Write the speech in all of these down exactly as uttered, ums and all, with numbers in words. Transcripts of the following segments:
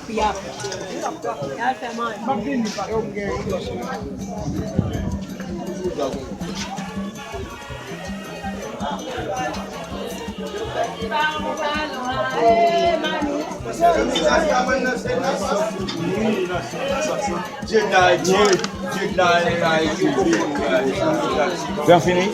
Y ap, y ap fè manje. Jan fini?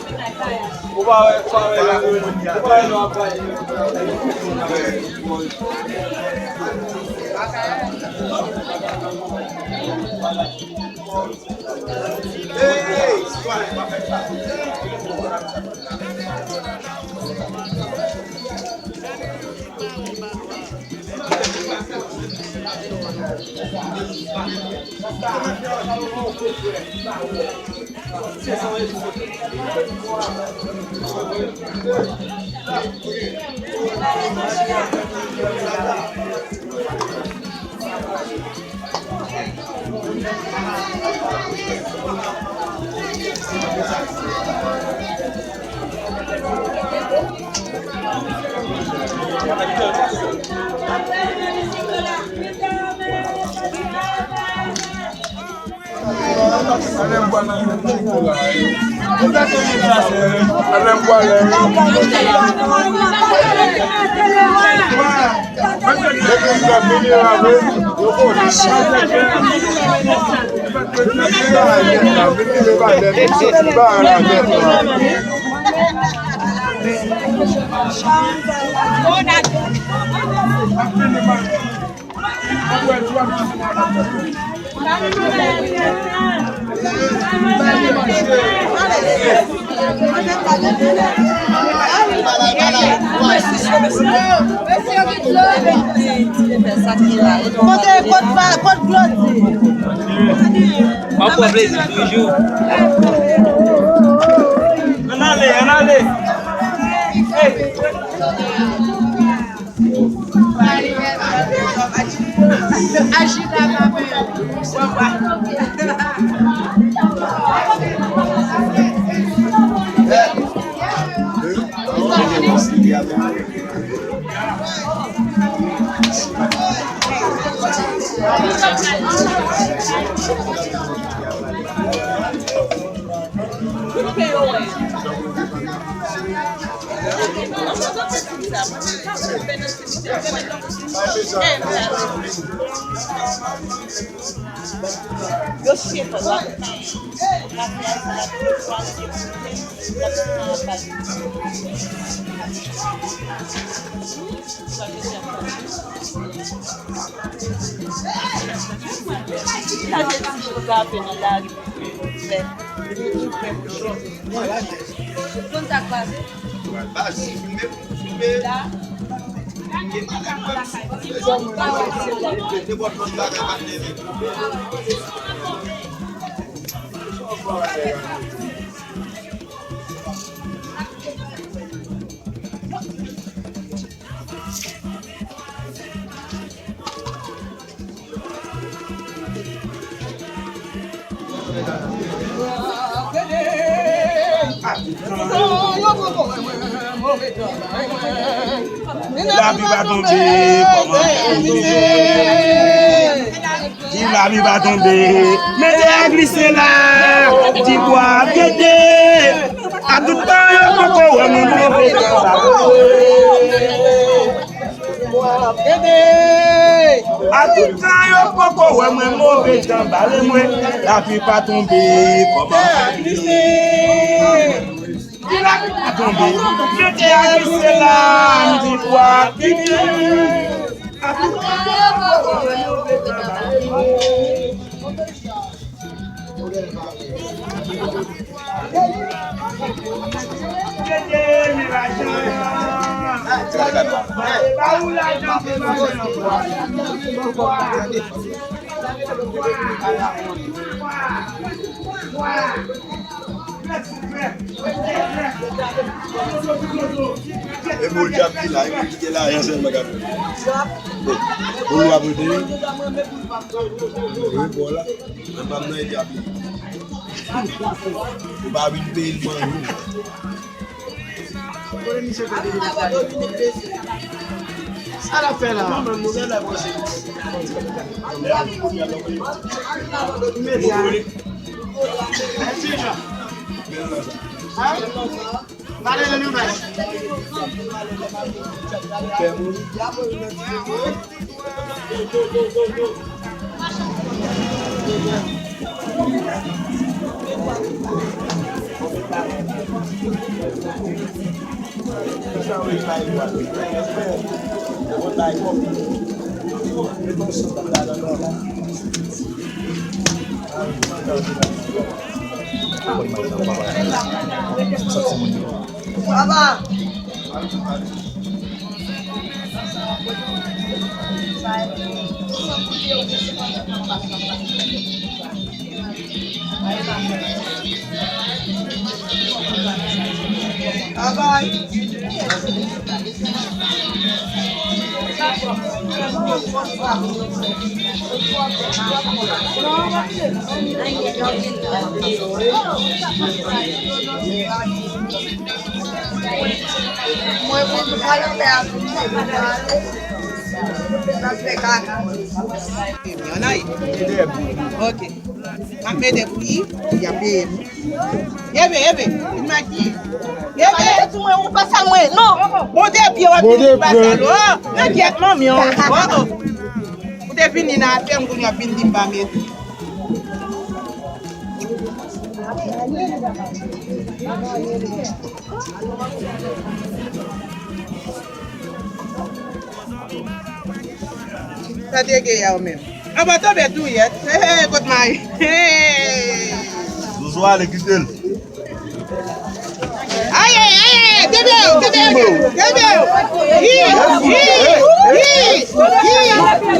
Kote, kot pa, kot Glodi? Mwen pran plezi toujou. Ann ale, ann ale. Hey. Konn sa k pase? Lapli pa tonbe, kòman pou tonbe? Di lapli pa tonbe, mete a glise la, di bwa ap gete. A tout tan yo poko wè mwen move. A tout tan yo poko wè mwen, move tan bale mwen. Lapli pa tonbe, kòman glise? Lapli pa tonbe, mete a glise la, m di bwa kite. A tout tan yo poko wè mwen, move tan bale mwen. E bò dyab ki la, e moun ki gen lajan sèlman k ap. Bon, bon, w ap rete. Wi, bò la. Mwen pa m nan epi ap li. Ou pa vin peye l manje. Kote misye kote li sa? Sa l ap fè la? Pale de nouvèl. Mwen pou kalòtè a pou mwen, pou mwen ale. Sa fè kaka. Yon ay. Ok. M ap mete bouyi, y ap peye m. Ebe, ebe, vin makiye. Ebe, tou mwen, ou pa sal mwen, non. Bon, depi w ap vin pa sal, oh, nan gyèt manmi w. Oh, oh. Ou te vini nan afè m, kounye a w ap vin di m pa mete. Sa te gen yè w menm. Anba tonbe tou yèt. Hey, hey, kot may. Hey. Zozo ale kite l. Aye, aye, kenbe w, kenbe w, kenbe w. Hi, hi, hi, hi,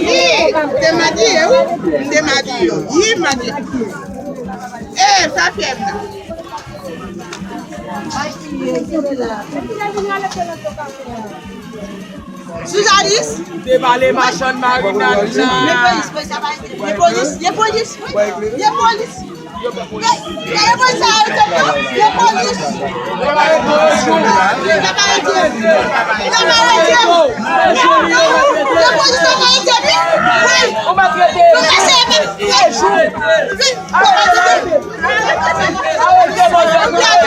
hi. M te madiye, wi. M te madiye. Hi, madiye. Eh, sa fè m nan. Sou Jadis? Te pale machann marinad la. Ye polis, ye polis, ye polis. Ye polis, ye polis. Ye polis, ye polis. Ye polis, ye polis. Wi. Ou pa trete. Wi. Wi. Arete, arete.